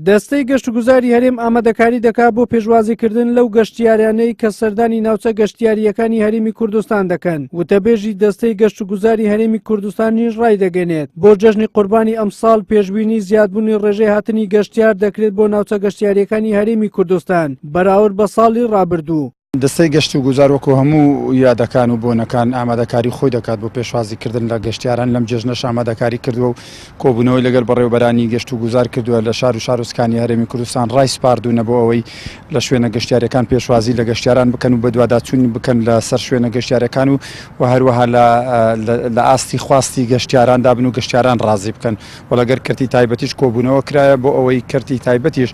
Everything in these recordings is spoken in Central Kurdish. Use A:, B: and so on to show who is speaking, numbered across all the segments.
A: دەستەی گەشتوگوزاری هەرێم ئامادەکاری دەکات بۆ پێشوازیکردن لەو گەشتیارانەی کە سەردانی ناوچە گەشتیارییەکانی هەرێمی کوردستان دەکەن. وتەبێژی دەستەی گەشتوگوزاری هەرێمی کوردستانیش ڕایدەگەنێت، بۆ جەژنی قوربانی ئەمساڵ پێشبینی زیادبوونی ڕێژەی هاتنی گەشتیار دەکرێت بۆ ناوچە گەشتیارییەکانی هەرێمی کوردستان بەراورد بە ساڵی ڕابردوو.
B: دەستەی گەشتوگوزار وەکو هەموو یادەکان و بۆنەکان ئامادەکاری خۆی دەکات بۆ پێشوازیکردن لە گەشتیاران، لەم جێژنەش ئامادەکاری کردووە و کۆبوونەوەی لەگەڵ بەڕێوەبەرانی گەشتوگوزار کردووە لە شار و شارۆچکانی هەرێمی کوردستان ڕایسپاردوونە بۆ ئەوەی لە شوێنە گەشتیاریەکان پێشوازی لە گەشتیاران بکەن و بەدواداچوون بکەن لە سەر شوێنە گەشتیارەکان و و هەروەها لە ئاستی خواستی گەشتیاراندا بن و گەشتیاران ڕازی بکەن. و لەگەر کەرتی تایبەتیش کۆبوونەوە کرایە بۆ ئەوەی کەرتی تایبەتیش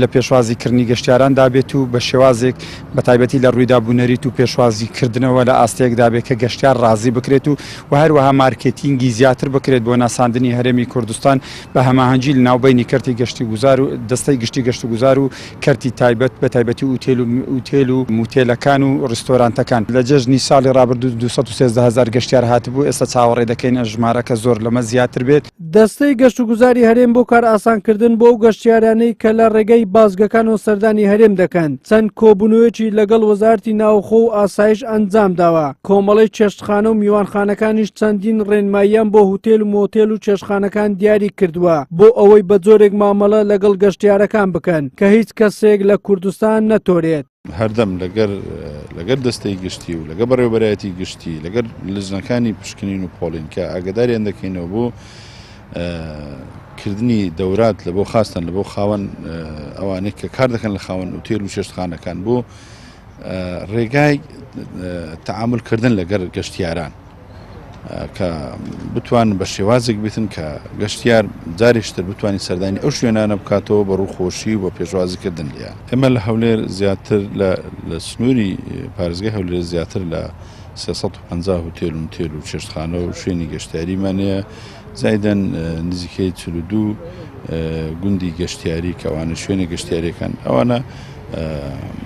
B: لە پێشوازی کردنی گەشتیاراندا بێت و بە شێوازێک بە تایبەتی لە ڕووی دابونەریت و پێشوازی کردنەوە لە ئاستێکدا بێت کە گەشتیار ڕازی بکرێت و و هەروەها مارکێتینگی زیاتر بکرێت بۆ ناساندنی هەرێمی کوردستان بە هەماهەنگی لە ناوبەینی کەرتی گەشتوگوزار و دەستەی گشتی گەشتوگوزار و کەرتی تایبەت بە تایبەتی ئوتێل و ئوتێل و موتێلەکان و ڕیستۆرانتەکان. لە جەژنی ساڵی ڕابردوو 213 هەزار گەشتیار هاتبوو، ئێستا چاوەڕێ دەکەین ژمارەکە زۆر لەمە زیاتر بێت.
A: دەستەی گەشتوگوزاری هەرێم بۆ کارئاسانکردن بۆ ئەو گەشتیارانەی کە لە ڕێگەی بازگەکانەوە سەردانی هەرێم دەکەن، چەند کۆبوونەوەیەکی لەگەڵ وەزارەتی ناوخۆ و ئاسایش ئەنجامداوە، کۆمەڵەی چێشتخانە و میوانخانەکانیش چەندین ڕێنماییان بۆ هوتێل و مۆتێل و چێشتخانەکان دیاری کردووە بۆ ئەوەی بە جۆرێک مامەڵە لەگەڵ گەشتیارەکان بکەن کە هیچ کەسێک لە کوردستان نەتۆرێت.
C: هەردەم لەگەر لەگەر دەستەی گشتی و لەگە بەڕێوەبەرایەتی گشتی لەگەر لجنەکانی پشکنین و پۆڵین کە ئاگداریان دەکەینەوە بۆ کردنی دەورات لە بۆ خاستن لە بۆ خاوەن ئەوانەی کە کار دەکەن لە خاوەن ئوتێل و چێشتخانەکان بۆ ڕێگای تەعامول کردن لەگەر گەشتیاران کە بتوان بە شێوازێک بێتن کە گەشتیار جارێکتر بتوانین سەردانی ئەو شوێنانە بکاتەوە بە ڕووخۆشی و بە پێشوازیکردن لێیان. ئێمە لە هەولێر زیاتر لە سنووری پارێزگای هەولێر زیاتر لە 350 هوتێل و متێل و چێشتخانە و شوێنی گەشتیاریمان هەیە زایدەن نزیکەی 42 گوندی گەشتیاری کە ئەوانە شوێنە گەشتیاریەکان ئەوانە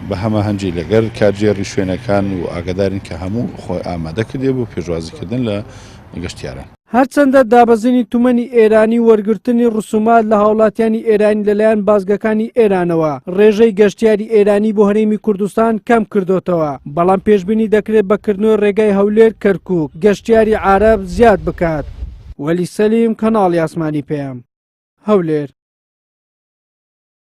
C: بە هەماهەنگی لەگەر کارگێڕی شوێنەکان و ئاگادارین کە هەموو خۆی ئامادە کردێ بۆ پێشوازیکردن لە گەشتیاران.
A: هەرچەندە دابەزینی تومەنی ئێرانی و وەرگرتنی ڕسومات لە هاوڵاتیانی ئێرانی لەلایەن بازگەکانی ئێرانەوە ڕێژەی گەشتیاری ئێرانی بۆ هەرێمی کوردستان کەم کردۆتەوە، بەڵام پێشبینی دەکرێت بە کردنەوەی ڕێگای هەولێر کەرکوک گەشتیاری عارەب زیاد بکات. وەلی سەلیم، کەناڵی ئاسمانی پەیام، هەولێر.